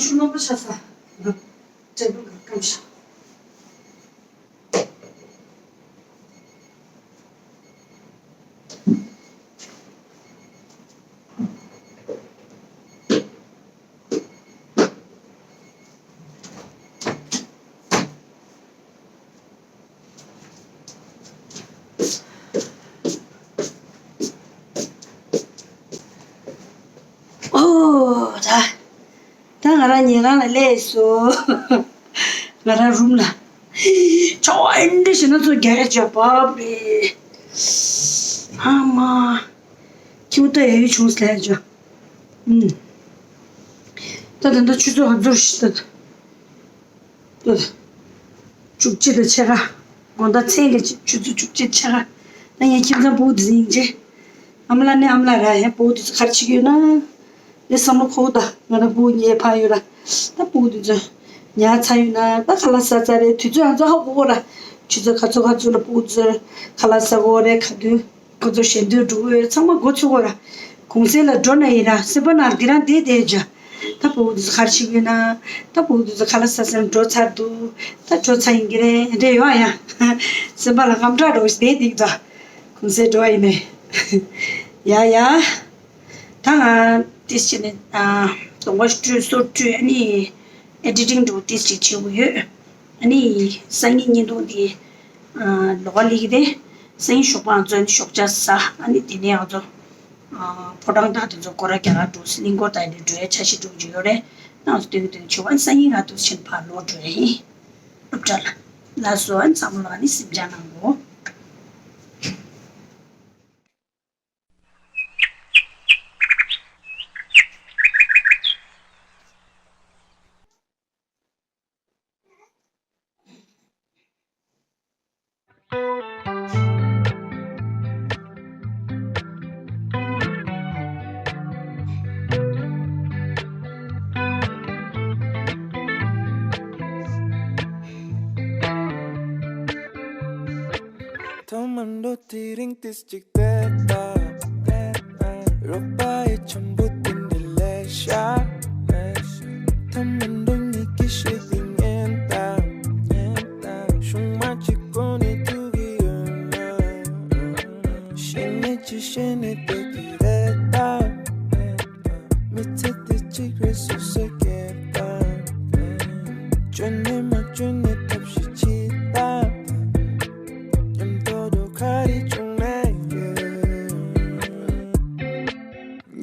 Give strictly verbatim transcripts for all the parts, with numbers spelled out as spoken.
ཆུ་རློན་པོ་ཆགས་ས། ཊེ་བལ་གང་སྐམ་ཤག་ཨོ་ད། ད་ང་རང་ཉལ་ཁང་ལ་སླེབས་སོང་། ང་རང་རུམ་ལ། ཆར་པ་ཨེ་འདྲ་ཞིག་ན་ཚོ་རྒྱག་ཡ་བྱས་པ་རེད། ཨ་མ། ཁྱིམ་ལྟ་ཡ་ཡུལ་བྱུང་ཟེར་ལབ་ཡ་བྱས། ཨུམ། ད་ད་ལྟ་ཆུ་ཚོད་ག་ཚོད་རེད་ཤག་ད། ད། བཅུ་གཅིག་དང་ཕྱེད་ཀ། དགོང་དག་མཚན་གྱི་ཆུ་ཚོད་བཅུ་གཅིག་ཕྱེད་ཀ། ད་ངའི་ཁྱིམ་ཚང་སྤུ་གུ་དེ་ཚོ་ཡིན་རྗེས། ཨ་མ་ལགས་ནི་ཨ་མ་ལགས་ར་ཡ་སྤུ་གུ་དེ་ཚོ་ག་རེ་བྱེད་ཀྱི་ཡོད་ན། ངས་བསམ་བློ་འཁོར་ད་ང་རང་སྤུ་གུ་གཉིས་ཕར་ཡོད་ར། ད་སྤུ་གུ་དེ་ཚོ་ཉལ་ཚར་ཡོད་ན་ད་ཁ་ལག་ཟ་ཚར་རེད། དུས་ཚོད་ང་ཚོ་ཧ་གོ་གོ་ར། ཆུ་ཚོད་ག་ཚོད་ག་ཚོད་ལ་སྤུ་གུ་དེ་ཚོ་ཁ་ལག་ཟ་གོ་རེད། ག་དུས་ཁོ་ཚོ་ཞལ་འདོན་འགྲོ་གི་ཡོད་རེད། ཚང་མ་མགོ་ཚོད་གོ་ར། གུང་སེང་ལ་འགྲོ་ན་ཡིན་ར་སེམས་པ་ནང་འདི་རང་བསྡད་བསྡད་བྱས། ད་སྤུ་གུ་དེ་ཚོ་ག་རེ་བྱེད་ཀྱི་ཡོད་ན། ད་སྤུ་གུ་དེ་ཚོ་ཁ་ལག་ཟ་ཟེར་འགྲོ་ཚར་འདུག་ད་འགྲོ་ཚར་ཡིན་གྱི་རེད། འདྲ་ཡོང་ཨ་ཡ། སེམས་པ་ལ་དངངས་སྐྲག་འདྲ་བོ་ཞིག་བསྡད་འདུག་ད་གུང་སེང་འགྲོ་བ་ཡིན་ནའི། ཡ་ཡ། ད་ང་ཏིས་བྱས་ནས་ཨ། གདོང་པ་བཀྲུས་སོ་བཀྲུས་ཨ་ནི་ཨེ་ཌི་ཊིང་འདྲ་བོ་ཏིས་ཅིག་བྱེད་དགོས་ཡོད། ཨ་ནི་སང་ཉིན་བརྙན་ཐུང་འདི་ཨ། ལོགས་ཀ་སླེབས་ཀྱི་རེད། སང་ཉིན་ཞོགས་པ་ང་ཚོ་ཨ་ནི་ཞོགས་ཇ་ཟ། ཨ་ནི་དེ་ནས་ང་ཚོ་ཨ། ཕོ་བྲང་དང་དེ་ཚོ་སྐོར་ར་རྒྱག་ག་འགྲོ། གླིང་སྐོར་དང་ཨ་ནི་འགྲོ་ཡ་འཆར་གཞི་འགྲོ་གི་ཡོད་རེད། ང་ཚོ་སྟོན་གྱི་འདུག་བྱེད་པ། ཨ་ནི་སང་ཉིན་ང་ཚོ་ཕྱིན་ཕར་ལོག་འགྲོ་ཡ་ཡིན། སློབ་གྲྭ་ལ། ལགས་སོ། ཨ་ནི་བསམ་བློ་ཨ་ནི་སེམས་ཅན་གནང་གོ། ཐོག་མར་འགྲོ་དུས་རིང་དུས་གཅིག་དེ་ལྟ། རོགས་པ་ཡི་འཆམ་པོ་དེ་འདྲ་ལས་ཤ། ཐོག་མར་འགྲོ་ཉིད་ཀྱི་ཤེས་པའི་ཉེན་བརྡ། ཤུང་མ་གཅིག་གོ་ནས་ཐུག་གི་ཡོད་ན། ཤེས་ནས་ཅི་ཤེས་ནས་བསྡད་ཀྱི་རེད་ད། མི་ཚེ་འདི་གཅིག་རེད་སོ་སོས་སྐྱེལ་ད། བཅོས་ནས་མ་བཅོས་ནས་ཐབས་ཤེས་བྱེད་ད། མཉམ་དུ་འགྲོ་ག་རེ་བྱུང་ན་ཡོད།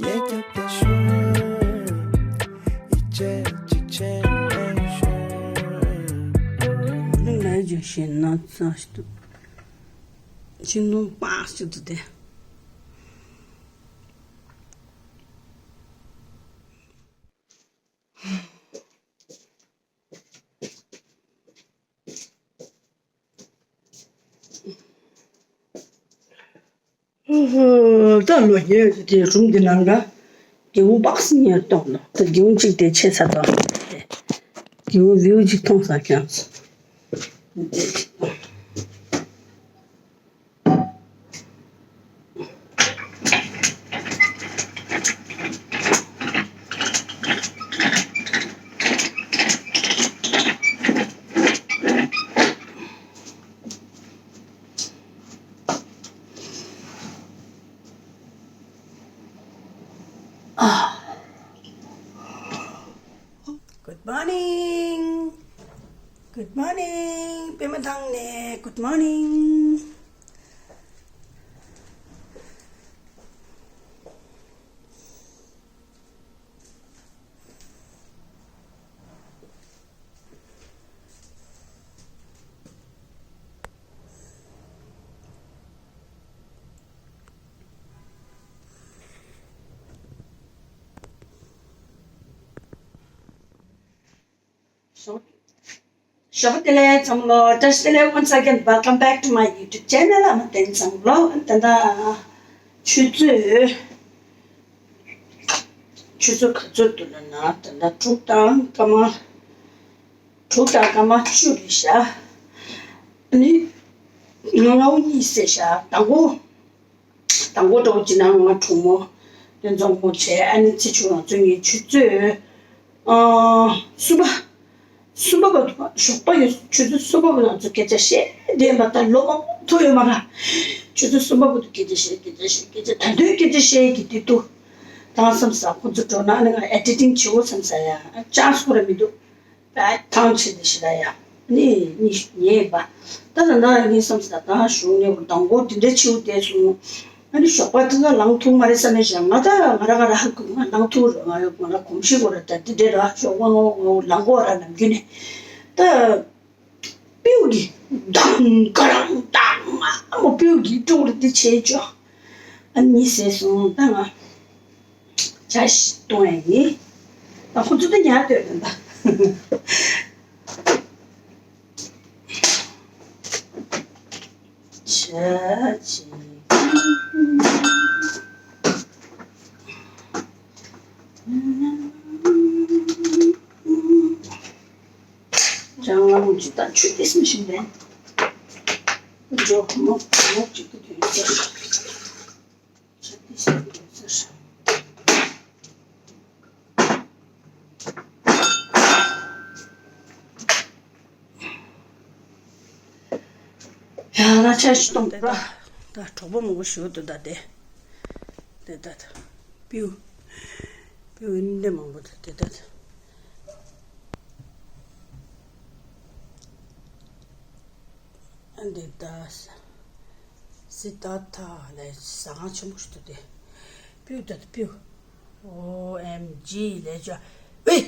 ངས་རྒྱབ་ལ་ཞུ། ཡིད་ཆེས་གཅིག་བྱས་ནས་ཞུ། ལུང་ལ་རྒྱུ་ཞེས་ན་ཚ་ཞིག་ཏུ། ཤིང་སྡོང་པགས་ཞིག་ཏུ་དེ། ད་ལོ་ཉེས་དེ་སྒྲུང་འདི་ནང་ལ་སྒེའུ་ཁུང་པགས་སེ་གཉིས་གཏོང་ནོ། ད་སྒེའུ་ཁུང་གཅིག་དེ་ཆད་ཚར་དོ། སྒེའུ་ཁུང་བིའུ་གཅིག་མཐོང་ས་ཀྱང་། Good morning. Good morning. པད་མ་ཐང་ནས་Good morning. ཞོགས་པ་བདེ་ལེགས་ཚང་མ་ལོ། བཀྲ་ཤིས་བདེ་ལེགས། Once again, welcome back to my YouTube channel. ཨ་མ་བསྟན་ཚང་མ་ལོ། ད་ལྟ་ཆུ་ཚོད། ཆུ་ཚོད་ག་ཚོད་འདུག་ལབ་ན། ད་ལྟ་དྲུག་དང་སྐར་མ། དྲུག་དང་སྐར་མ་བཅུ་རེད་ཤག་ཨ་ནི་ང་ལོ་གཉིས་ཟེར་ཤག་དང་པོ། དང་པོ་འགྲོ་གི་ན་ང་གྲོགས་མོ་དེ་འཛོམས་མོ་བྱས། ཨ་ནི་ཚེ་ཆུང་ང་ཚོ་གཉིས་ཆུ་ཚོད་ ཨ། གསུམ་པ། གསུམ་པ་བར་དུ་ཞོགས་པ་ཡོད་ཆུ་ཚོད་གསུམ་པ་བར་ང་ཚོ་སྐད་ཆ་བཤད་བསྡད་པ་ད་ལོ་མང་པོ་ཐུག་ཡོད་མ་རེད། ཆུ་ཚོད་གསུམ་པ་བར་དུ་སྐད་ཆ་བཤད་སྐད་ཆ་བཤད་སྐད་ཆ་ད་དུང་སྐད་ཆ་བཤད་ཀྱི་དེ་འདུག་ད་བསམ་ས་ཁོ་ཚོ་འགྲོ་ན་ནི་ང་ཨེ་ཌི་ཊིང་བྱེད་འོ་བསམ་ས་ཡ་ཅང་སུ་ར་མི་འདུག་ད་ཐང་ཆད་དེ་ཞེ་ད་ཡ་ནི་ནི་ཉེས་པ་ད་ད་ད་ངས་བསམ་ས་ད་གཞུང་ནས་དང་པོ་དེ་འདྲ་བྱེད་འོ་བསྡད་སོང་། ཨ་ནི་ཞོགས་པ་དེ་ཚོ་ལངས་ཐུབ་མ་རེད་ས་ནས་བཞག་ང་ད་ང་ར་ང་ར་ཧ་གོ་ང་ལངས་ཐུབ་རེད། ང་ཡོད་ང་ར་གོམས་གཤིས་ཁོ་ར་ད་དེ་འདྲས་ར་ཞོགས་པ་ངོ་ངོ་ལངས་གོ་ར་ནམ་རྒྱུན་ནས་ད་པིའུ་གི་དང་ག་རང་དང་ཨ་མོ་པིའུ་གི་ཀྲུང་རེ་དེ་བྱས་ཅོ། ཨ་ནི་ཟས་སོང་ད་ང་ཇ་ཞིག་བཏུང་ཡ་ཡིན། ད་ཁོ་ཚོ་ད་ཉར་སྡོད་ད་ད། ཆ་ཅིག་ཅང་ལ་མོ་ཅིག་དང་ཆུ་ཏིས་མི་ཤིང་ལེན། འཇོག་མོ་མོ་ཅིག་གི་དུས་ཚོད། ཆུ་ཏིས་མི་དུས་ཚོད། ཡང་ན་ཆ་ཞིག་གཏོང་དེ་ད་ད་གྲོགས་པོ་མང་པོ་ཞུ་འདུག་ད་དེ་དེ་ད་ད་པིའུ་པིའུ་ཨིན་འདྲ་མང་པོ་ད་དེ་ད་ད་འདི་ད་སི་ད་ཐ་ལས་ཟ་ཁང་ཆེན་པོ་ཞིག་འདུག་དེ་པིའུ་ད་ད་པིའུ། ཨོ་ཨེམ་ཇི་ལས་ཅོ། ཝེ།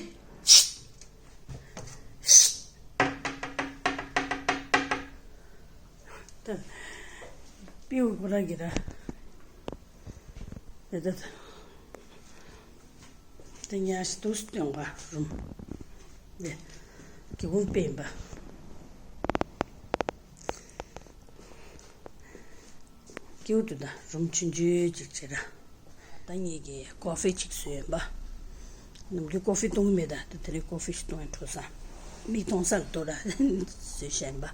ད་པིའུ་ཁོ་རང་གི་ར། ད་ད་ད་ཉ་ཞིག་ཏུ་སྟོན་པ་རུམ། ད་གི་གུང་པེན་པ། ཀེའུ་དུ་ད་རུམ་ཆུང་ཆུང་ཅིག་བྱེད་ར། ད་ངེད་ཀྱིས་ཀོ་ཧྥི་ཅིག་བཟོས་ཡིན་པ། ནམ་རྒྱུན་ཀོ་ཧྥི་བཏུང་གི་མེད་ད་དེ་དེ་རིང་ཀོ་ཧྥི་ཞིག་བཏུང་ཡིན་འགྲོ་ས། མིག་མཐོང་ས་ལ་ལྟོས་ར་བཟོས་བཞག་ཡིན་པ།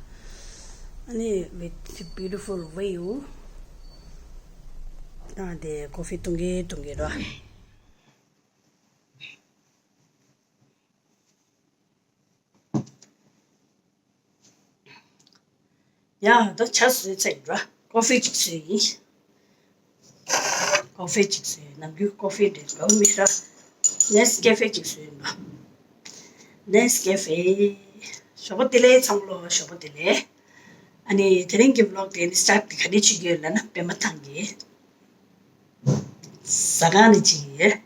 ཨ་ནི་with beautiful view ད་དེ་ཀོ་ཧྥི་བཏུང་གི་བཏུང་གི་ར། ཡ་ད་ཇ་བཟོས་ཚར་ཡིན་ར། ཀོ་ཧྥི་ཅིག་བཟོས་ཡིན། ཀོ་ཧྥི་ཅིག་བཟོས་ཡིན། ནམ་རྒྱུན་ཀོ་ཧྥི་འདྲ་འདྲ་མི་ཤ། ནེས་ཀེ་ཧྥེ་ཅིག་བཟོས་ཡིན་པ། ནེས་ཀེ་ཧྥེ། ཞོགས་པ་བདེ་ལེགས་ཚང་མ་ལོ་ཞོགས་པ་བདེ་ལེགས། ཨ་ནི་དེ་རིང་གི་བི་ལོག་དེ་ནི་སི་ཊར་ཊི་དེ་ག་ནས་བྱེད་ཀྱི་ཡོད་ལབ་ན་པད་མ་ཐང་གི་ཟ་ཁང་ནས་བྱེད་ཀྱི་ཡོད།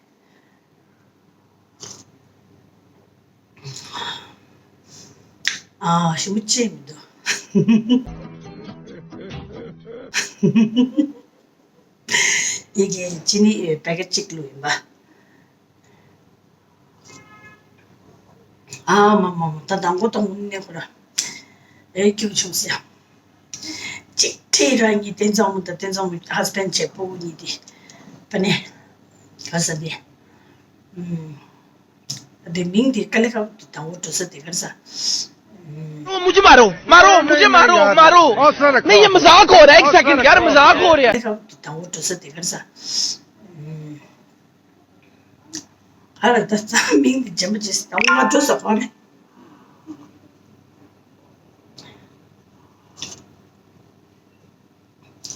ཨ་ཞིམ་པོ་ཅི་མི་འདུག་ཡི་གེ་ཅི་ནི་པེ་ཀེ་ཊི་གཅིག་བླུགས་ཡིན་པ། ཨ་མ་མ་མ་ད་དང་པོ་དང་པོ་ནས་ཁོ་ར་ཨེ་སྐྱིད་བྱུང་ཟེར། གཅིག་ཁྲིད་ར་གཉིས་བསྟན་འཛིན་མོ་དང་བསྟན་འཛིན་མོ་ཧ་སི་བེན་ཌི་བྱེད་པོ་གཉིས་དེ་པ་ནས་ག་ས་དེ་ཨུམ། དེ་མིང་དེ་ཀ་ལི་ཁ་དང་པོ་འགྲོ་ས་དེ་ག་རེ་ས། मुझे मारो, मारो, मुझे मारो, मारो। नहीं, ये मजाक हो रहा है, एक सेकंड यार, मजाक हो रहा है। ཀ་ལི་ཁ་དང་པོ་འགྲོ་ས་དེ་ག་རེ་ས། ཨ་ལ་ད་རྩ་མིང་འདི་རྗེས་མ་རྗེས་ད་ང་འགྲོ་ས་གོ་ནས།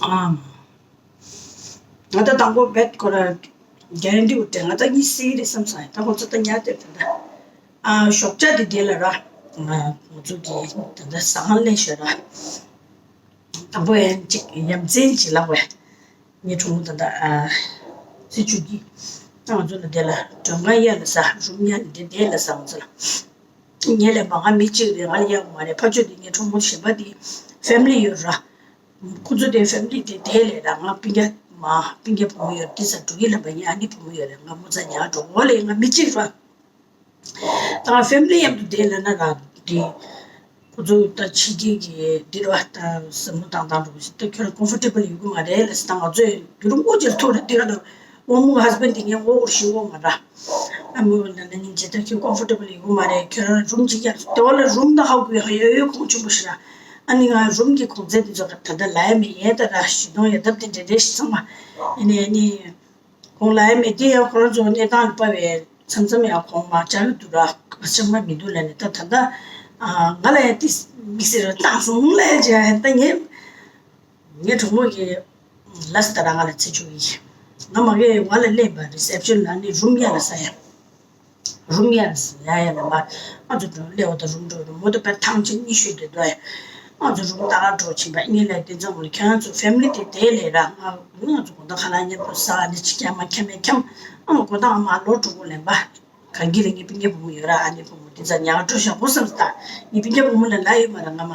ཨ་ང་ད་དང་པོ་བེད་ཁོ་ར་གྷ་རན་ཊི་བུ་དྲན་ང་ད་གཉིད་སད་རེད་བསམ་སོང་། ད་ཁོ་ཚོ་ད་ཉལ་དེ་ད་ད་ཨ་ཞོགས་ཇ་དེ་དེ་ལ་ར་ང་ཚོ་གི་ད་ད་ཟ་ཁང་ལེན་ཤོད་ར། དང་པོ་ཡང་གཅིག་ཡ་མཚན་གཅིག་ལབ་པས། ངའི་གྲོགས་མོ་ད་ལྟ་ཨ་སི་ཆུ་གི་ང་ཚོ་ལ་དེ་ལ་མགྲོན་ཁང་གཡར་ལ་ཟ་རུམ་གཡར་ནས་དེ་དེ་ལ་ཟ་ང་ཚོ་ལ། ངའི་ལས་མ་ང་མི་གཅིག་རེད། ང་ལ་གཡར་མ་རེད། ཕ་ཆོས་དེ་ངའི་གྲོགས་མོ་གཞན་པ་དེ་ཕེ་མི་ལི་ཡོད་ར། ཁོ་ཚོ་དེ་ཕེ་མི་ལི་དེ་དེ་ལས་ར་ང་སྤུན་ཀྱག་མ་སྤུན་ཀྱག་བུ་མོ་ཡོད་དེ་ས་འགྲོ་གི་ལབ་པ་ཡིན། ཨ་ནི་བུ་མོ་ཡོད་རེད། ང་མོ་ཚ་ཉག་འགྲོ་འོ་ལས་ང་མི་གཅིག་ར། ད་ཕེ་མི་ལི་མཉམ་དུ་བསྡད་ལབ་ན་ར་འདི། ཁོ་ཚོ་ད་ཕྱི་རྒྱལ་གྱི་འདིར་བ་ད་བསམ་བློ་བཏང་བཏང་འགྲོ་གི་ད་ཁྱོད་རང་ཀོམ་ཕོར་ཊེ་བལ་ཡོད་གི་མ་རེད་ལབ་ཟེར། ད་ང་ཚོས་བརྒྱུད་རིམ་ཨོ་ཅེར་ཐུག་ར་འདི་ག་ལ་འོ་མོ་ཧ་སི་བེན་ཌི་འདི་ངས་འོ་འོར་ཞུ་འོ་མ་ར། ཨ་མོ་ལ་ན་ནིང་ཇི་ལྟར་ཁྱོད་ཀོམ་ཕོར་ཊེ་བལ་ཡོད་གི་མ་རེད། ཁྱོད་རང་རུམ་གཅིག་ཡར་དེ་བ་ལ་རུམ་ད་ཧ་གོ་ཡ་ཧ་ཡོད་ཡོད་གོང་ཆེན་པོ་ཞིག་ར། ཨ་ནི་ང་རུམ་གྱི་གོང་ཚད་འདི་ཚོ་ད་ལྟ་ལ་ཡ་མེད་ཡས་ད་ར་བཞི་སྟོང་ཡ་ལྡབ་དེ་འདྲ་འདྲ་ཞིག་ཚང་མ་ཨ་ནི་ཨ་ནི། ཁོང་ལ་ཡ་མེད་དེ་ཡང་ཁོ་རང་ཚོ་གནས་སྟངས་ལ་དཔག་པའི་ མཚམས་མཚམས་ཡང་ཁོང་མ་བཅར་གི་འདུག་ར། ཁ་ཆེམས་མ་མི་འདུག་ལབ་ནས། ད་ད་ལྟ་ང་ལ་ཡང་ཏིས་དམིགས་བསལ་རེ་བཏང་སོང་ལབ་བྱས། ད་ངས་ངའི་གྲོགས་མོ་གི་ལ་སི་ད་ར་ང་ལ་ཚེ་ཆུ་ཡིས། ང་མ་གི་ང་ལ་སླེབས་པ་རི་སེབ་ཤན་ལ་ནི་རུམ་ཡ་ལ་ས་ཡ། རུམ་ཡ་ལ་ས་ཡ་ཡ་ལ་མ། ང་ཚོ་འགྲོ་སླེབས་པ་ད་རུམ་འགྲོ་རུམ་མོ་ཏོ་པའི་ཐང་ཆེན་གཉིས་ཤོད་དེ་འདུག་ཡ། ང་ཚོ་རུམ་ད་ག་འགྲོ་ཕྱིན་པ་ངས་ལས་དེ་ཚོ་ཁྱོད་ཚོ་ཕེ་མི་ལི་དེ་དེ་ལས་ར། ང་ང་ཚོ་གོ་ད་ཁ་ལ་མཉམ་དུ་ས་ནི་ཅི་ཁྱམ་མ་ཁྱམ་མེ་ཁྱམ། ཨ་མ་གོ་ད་ཨ་མ་ལོ་དྲུག་གོ་ལེན་པ། གང་གི་ལ་ངའི་སྤུན་ཀྱག་བུ་མོ་ཡོད་ར། ཨ་ནེ་བུ་མོ་དེ་ཚ་ཉག་འགྲོ་ཤག་པོ་བསམ་སྟ། ངའི་སྤུན་ཀྱག་བུ་མོ་ལ་ལ་ཡོད་མ་ར། ང་མ་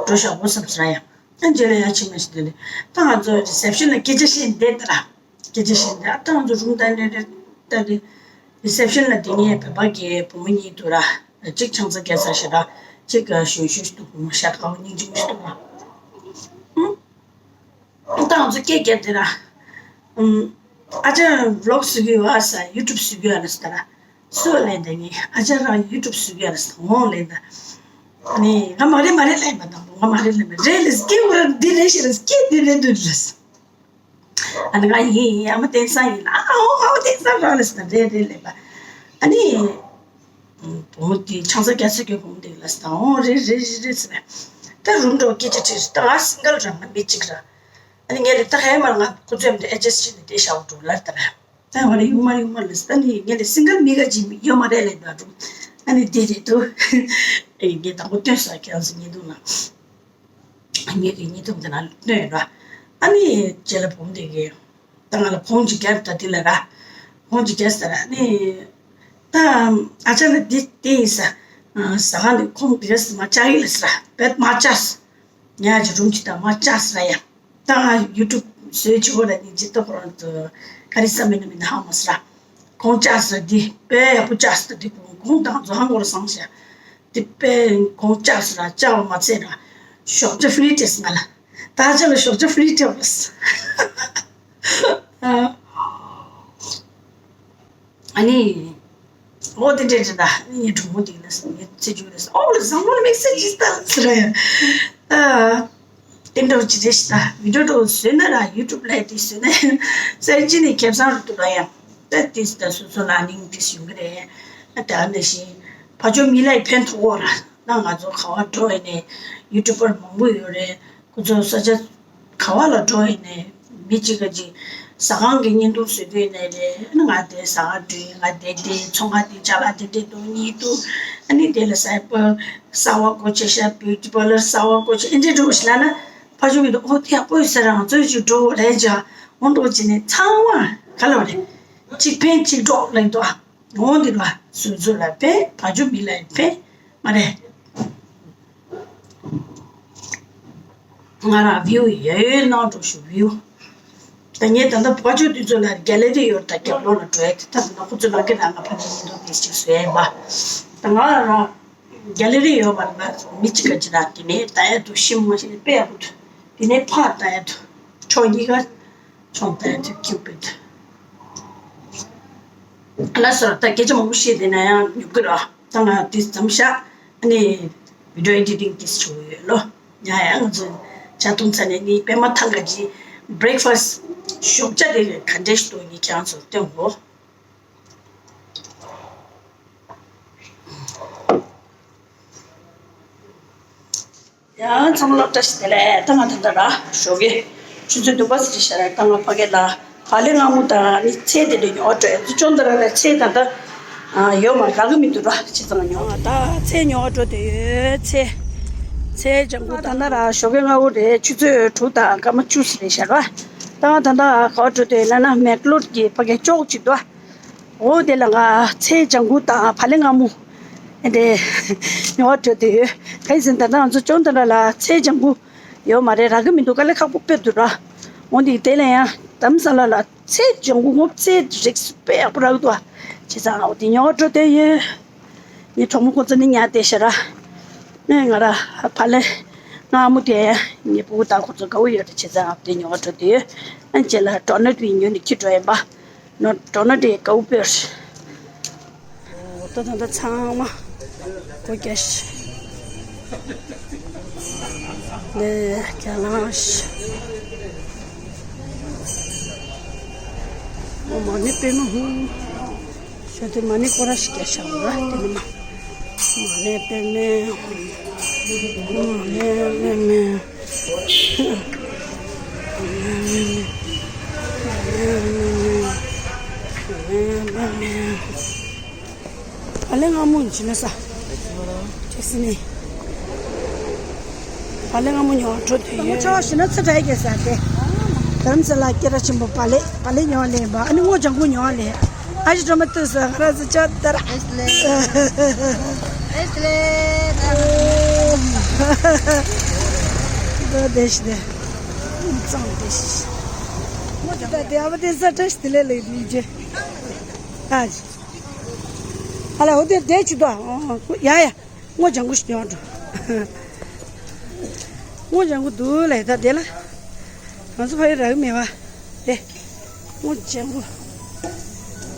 འགྲོ་ཤག་པོ་བསམ་སྲ་ཡ། ཨ་རྗེས་ལ་ཡ་ཕྱི་མ་ཞིག་དེ་ལས་ད་ང་ཚོ་རི་སེབ་ཤན་ལ་སྐད་ཆ་བཤད་བསྡད་ད་ར། སྐད་ཆ་བཤད་བསྡད། ཨ་ད་ང་ཚོ་རུམ་ད་ནས་ད་རི་སེབ་ཤན་ལ་དེ་ངའི་བོད་པ་གི་བུ་མོ་གཉིས་འདུག་ར། གཅིག་ཆང་ས་རྒྱག་ས་ཞེ་དྲག་གཅིག་གཞོན་གཞོན་ཞིག་འདུག་བུ་མོ་ཤ་ཁའོ་སྙིང་རྗེ་མོ་ཞིག་འདུག་ར། ཨུ། ད་ང་ཚོ་སྐད་རྒྱག་དེ་ར། ཨུམ། ཨ་ཅག་ཝི་ལོག་བཟོ་གི་ཡོད་ཨ་ས། ཡུ་ཊུབ་བཟོ་གི་ཡོད་ཨ་ས་ད་ར། སུ་ལབ་ད་ངས། ཨ་ཅག་རང་ཡུ་ཊུབ་བཟོ་གི་ཡོད་ཨ་ས་འོང་ལབ་ད། ནི་ང་མ་རེད་མ་རེད་ལབ་པ་དང་པོ་ང་མ་རེད་ལབ་པ་རེད་ལབ་ས། སྐད་འོ་ར་འདི་རེད་ཤེས་ལབ་ས། སྐད་འདི་རེད་འདུག་ལབ་ས། ཨ་ནི་ང་ཡིན་ཡིན་ཨ་མ་བསྟན་སང་ཡིན་ལ། ཨ་འོ་ཨ་མ་བསྟན་སང་རང་ལབ་ས། རེད་རེད་ལབ་པ། ཨ་ནི། བུ་མོ་དེ་ཆང་ས་རྒྱག་ས་གི་བུ་མོ་དེ་ལ་ས་དང་། འོ་རེད་རེད་རེད་རེད་ཟེར་ནས། ད་རུམ་འགྲོ་སྐད་ཆ་དྲིས། ད་ང་སིང་གལ་རང་ང་མི་གཅིག་ར། ཨ་ནི་ངས་ལས་ད་ཧེ་མར་ང་ཁོ་ཚོའི་མི་ཨེ་ཇེ་སི་ཊི་ནས་དེ་ཤ་བོ་འགྲོ་ལར་ད་ར། ད་ང་རེ་ཡུག་མ་ཡུག་མ་ལས་ད་ནི་ངས་ལས་སིང་གལ་མི་ག་ཅིག་ཡོད་མ་རེད་ལས་ད་འགྲོ། ཨ་ནི་དེ་རེད་འདུག་ངས་དང་པོ་སྟོན་ས་ཁྱེད་ཚོ་ཉེ་དུ་ན། ངེད་ཀྱི་ཉིས་སྟོང་དེ་ན་སྟོན་ཡོད་ར། ཨ་ནི་རྗེས་ལ་བུ་མོ་དེ་གིས་ད་ང་ལ་ཕོན་ཅིག་རྒྱབ་ད་དེ་ལ་ར། ཕོན་ཅིག་རྒྱབ་ཟེར་ར། ཨ་ནི་ད་ཨ་ཅག་ལ་འདི་དེ་ཡིན་ས། ཟ་ཁང་དེ་ཁོང་དེ་ག་སི་མ་ཅག་ཡིན་ལ་ཟེར་ར། བེད་མ་ཅག་ཟེར། ཉ་ཅི་རུམ་ཅི་ད་མ་ཅག་ཟེར་ར་ཡ། ད་ང་ཡུ་ཊུབ་བཟོས་ཆེ་བོ་ལ་ནི་ཇི་ལྟ་ཁོ་རང་ཚོ་ག་རེ་ས་མིན་ན་མིན་ན་ཧ་མ་ཟེར་ར། ཁོང་ཅག་ཟེར་འདི་དཔེ་ཡག་པོ་ཅག་ཟེར་འདི་ཁོང་ཁོང་དང་ཚོ་ཧང་གོ་ར་སང་ཤ། དེ་དཔེ་ཁོང་ལྕགས་སུ་ལ་ལྕགས་པ་མ་ཚད་ན་ཞོགས་ཇ་ཧྥི་རི་སྤྲད་སོང་ང་ལ། ད་ཅག་ལ་ཞོགས་ཇ་ཧྥི་རི་སྤྲད་པ་ལ། ཨ་ནི། འོ་དེ་འདྲས་འདྲས་ད་ངའི་གྲོགས་མོ་དེ་ལ་ངའི་ཚེ་མཇུག་ལ་ཨོ་ལ་བཟང་མོ་དམིགས་བསལ་ཇི་ལྟར་ཟེར་ཡ། ཨ། དེ་འདྲ་ཅི་རེད་ཤི་ད་བི་ཌིའོ་འགྲོ་བཟོས་ན་ར་ཡུ་ཊུབ་ལ་དེ་བཟོས་ན་སེམས་ཅི་ནས་ཁེ་བཟང་རུ་འདུག་ལ་ཡ། ད་དེ་ད་སོ་སོ་ལ་ནིང་དེ་ཡོང་གི་རེད། ད་ནང་བཞིན་ཕ་ཇོ་མི་ལ་ཡི་ཕན་ཐོགས་འོ་ར། ད་ང་ཚོ་ག་བ་འགྲོ་ཡི་ནས་ཡུ་ཊུབ་པར་མང་པོ་ཡོད་རེད། ཁོ་ཚོ་ས་ཆ་ག་བ་ལ་འགྲོ་ཡི་ནས་མི་གཅིག་ག་གཅིག་ཟ་ཁང་གི་བརྙན་ཐུང་བཟོ་གི་ཡོད་ནས་རེད། ང་དེ་ཟ་ཁང་འགྲོ་ཡི། ང་དེ་དེ་ཚོང་ཁང་དེ་ཅ་ལག་དེ་དེ་འདུག་གཉིས་འདུག་ཨ་ནི་དེ་ལ་ས་པ་གསར་བ་བཀོལ་ཆེ་ཤ་བིའུ་ཊི་པར་ལར་གསར་བ་བཀོལ་ཆེ་ཨེ་འདྲས་འགྲོ་ཞིག་ལ་ན་ཕ་ཇོ་མི་འདུག་ཨོ་དེ་ཡག་པོ་ཡོད་ས་རང་ཚོས་ཅིག་འགྲོ་ལས་ཅ་འོ་འགྲོ་ཅི་ནས་ཚང་མ་ག་ལ་བ་རེད། གཅིག་ཕན་གཅིག་གྲོགས་ལ་འདུག་ཨ། འོང་འདི་ལ་སོ་སོ་ལ་ཕན། ཕ་ཇོ་མི་ལ་ཕན་མ་རེད། ང་རང་བིའུ་ཡོད་ཡོད་གནང་འགྲོ་ཞུ་བིའུ། ད་ངས་ད་ལྟ་ཕ་ཇོ་དུས་ཚོད་ལ་གེ་ལེ་རི་ཡོད་ད་རྒྱབ་ལོགས་ལ་འགྲོ་ཡ་དེ་ད་ལྟ་ཁོ་ཚོ་ལ་གི་རང་ང་ཕ་ཇོ་མི་འདུག་དེ་ཅིག་བཟོས་ཡ་ཡིན་པ། ད་ང་རང་གེ་ལེ་རི་ཡོད་པ་ལ་མི་གཅིག་ག་ཅི་ར་དེ་ནས་ད་ཡ་དུ་ཤི་མ་ཤི་དཔེ་ཡག་པོ་འདུག་དེ་ནས་ཕར་ལྟ་ཡ་དུ་ཕྱོགས་གཉིས་ཀ་ཕྱོགས་ལྟ་ཡ་དུ་ཀྱུ་པིད། ལགས་སོ། ད་སྐད་ཆ་མང་པོ་བཤད་བསྡད་ན་ཡང་ཉོབ་ཀྱི་རེད། ད་ང་དེ་ཙམ་བཞག་ཨ་ནི་བི་ཌིའོ་ཨེ་ཌི་ཊིང་དེ་བྱེད་དགོས་ཡོད་ལོ། ཡ་ཡ་ང་ཚོ་ཇ་འཐུང་ཚར་ནས་ནི་པད་མ་ཐང་ག་ཅི་བྷི་རེག་ཕ་སི་ཞོགས་ཇ་དེ་ག་འདྲས་ཤིག་འདུག་ངས་ཁྱེད་རང་ཚོར་སྟོན་གོ། ཡང་ཚང་མ་ལ་བཀྲ་ཤིས་བདེ་ལེགས། ད་ང་ད་ལྟ་ར་ཞོགས་ཀས་ཆུ་ཚོད་བདུན་པ་ཙམ་ཞིག་ཤར་ར། ད་ང་ཕ་གི་ལ་བག་ལེབ་མངར་མོ་དང་ནི་ཚལ་དེ་འདྲ་ཉོ་བར་འགྲོ་ཡ། ཅོང་ཏ་ར་ལ་ཚལ་ད་ལྟ་ཡོད་མ་རག་གི་མི་འདུག་ར། བྱས་ཙང་ཉོ་བ་ད་ཚལ་ཉོ་བར་འགྲོ་བསྡད་ཡོད། ཚལ་ཚལ་ལྗང་གུ་ད་ལྟ་ར་ཞོགས་ཀས་སྔ་པོ་རེད། ཆུ་ཚོད་དྲུག་དང་སྐར་མ་བཅུ་ཙམ་རེད་ཤག་ར། ད་ང་ད་ལྟ་ག་པར་འགྲོ་བསྡད་ཡོད་ལབ་ན་མེག་ལོར་གྱི་ཕ་གི་ཅོག་ཅིག་འདུག་འོ་དེ་ལ་ང་ཚལ་ལྗང་གུ་དང་བག་ལེབ་མངར་མོ་དེ་ཉོ་བར་འགྲོ་བསྡད་ཡོད། གང་ཡིན་ཟེར་ན་ད་ལྟ་ང་ཚོ་ཅོང་ཏ་ར་ལ་ཚལ་ལྗང་གུ་ཡོད་མ་རེད། རག་གི་མི་འདུག་དཀའ་ལས་ཁག་པོ་དཔེ་འདུག་ར། འོ་འདི་དེ་ལ་ཡང་དྷ་རམ་ས་ལ་ལ་ཚལ་ལྗང་གུ་སྔོ་ཚལ་རིགས་དཔེ་ཡག་པོ་རག་འདུག་བྱས་ཙང་འོ་དེ་ཉོ་བར་འགྲོ་བསྡད་ཡོད། ངའི་གྲོགས་མོ་ཁོ་ཚོ་ནི་ཉར་བསྡད་ཤག་ར། ནས་ང་ར་བག་ལེབ་མངར་མོ་དེ་ངའི་ཕྲུ་གུ་དང་ཁོ་ཚོ་དགའ་པོ་ཡོད་རེད། བྱས་ཙང་འོ་དེ་ཉོ་བར་འགྲོ་བསྡད་ཡོད། ཨ་རྗེས་ལ་ཌོ་ནཊ་ཉོས་ནས་འཁྱེར་འགྲོ་ཡིན་པ། ནོ་ཌོ་ནཊ་དེ་དགའ་པོ་དཔེ་ཡོད་རེད། འོ་ད་ད་ད་ཚང་མ་སྒོ་རྒྱག་ཤག་ལས་རྒྱག་ལང་ཤག་འོ་མ་ཎི་པདྨེ་ཧཱུྃ། ཆོས་དེ་མ་ཎི་སྐོར་ར་ཞིག་རྒྱག་བཞག་ར་དེ་ནི་མ། མ་ཎི་པདྨེ། མ་ཎི་པདྨེ། ག་ལེ་སྔ་མོ་ཡིན་ན་ས། ཅེས་ནི། བག་ལེབ་སྔ་མོ་ཉོ་བར་འགྲོ་དུས་ཡོད། ཆ་བ་ཞིག་ན་ཚ་དྲག་གི་ས་སྟེ། དམ་ས་ལ་སྐད་གྲགས་ཆེན་པོ་བག་ལེབ་བག་ལེབ་ཉོ་བ་ལེན་པ་ཨ་ནི་སྔོ་ལྗང་ཁུ་ཉོ་བ་ལེན། ཨ་ཞི་ཀྲོ་མ་ཏུ་ས་ཧ་ར་ས་ཅ་ད་ར། ཨེས་ལེ། ཨེས་ལེ། ད་དེ་ཤི་དེ། ཙང་དེ་ཤི། སྔོ་ལྗང་ཁུ་དེ་ཨ་བ་དེ་ས་ཏྲ་ཤི་དེ་ལེ་ལེ་ལེ་ཇེ། ཨ་ཅི། ཨ་ལ་འོ་དེ་དེ་ཆུ་དོ། ཡ་ཡ། སྔོ་ལྗང་ཁུ་ཞིག་ཉོ་འགྲོ། སྔོ་ལྗང་ཁུ་འདུག་ལས་ད་དེ་ལ། ང་ཚོ་ཕ་ཡུལ་རག་གི་མེད་པ། དེ། སྔོ་ལྗང་ཁུ།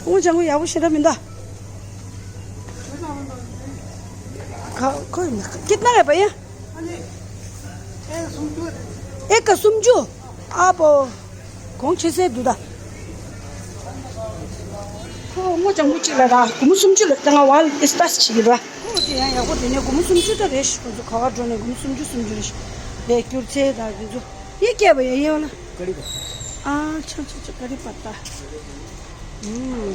སྔོ་ལྗང་ཁུ་ཡག་པོ་ཞེ་དྲག་མི་འདུག་ཁ་ཁོ་ཡིན་ན་ཁྱེད་ན་ཡ་པ་ཡ། ཨེ་ཀ་སུམ་ཅུ། ཨ་པོ། གོང་ཆེ་སའི་དུ་ད། ཁོ་སྔོ་ལྗང་ཁུ་གཅིག་ལ་ར་སྒོར་མོ་སུམ་ཅུ་ལ་ད་ང་ཝལ་ཨིས་ཏཱས་བྱེད་ཀྱི་ར། ཁོ་དེ་ཡང་ཡག་པོ་དེ་ནས་སྒོར་མོ་སུམ་ཅུ་ད་རེད་ཤི། ཁོ་ཚོ་ག་བ་འགྲོ་ནས་སྒོར་མོ་སུམ་ཅུ་སུམ་ཅུ་རེད་ཤི། ལས་སྐྱུར་ཚལ་ད་དེ་ཚོ་ཡེ་སྐྱེས་པ་ཡ་ཡེ་བ་ལ། ཀ་རི་པ། ཨ་ཆ་ཆ་ཆ་ཀ་རི་པ་ཏ། ཨུམ།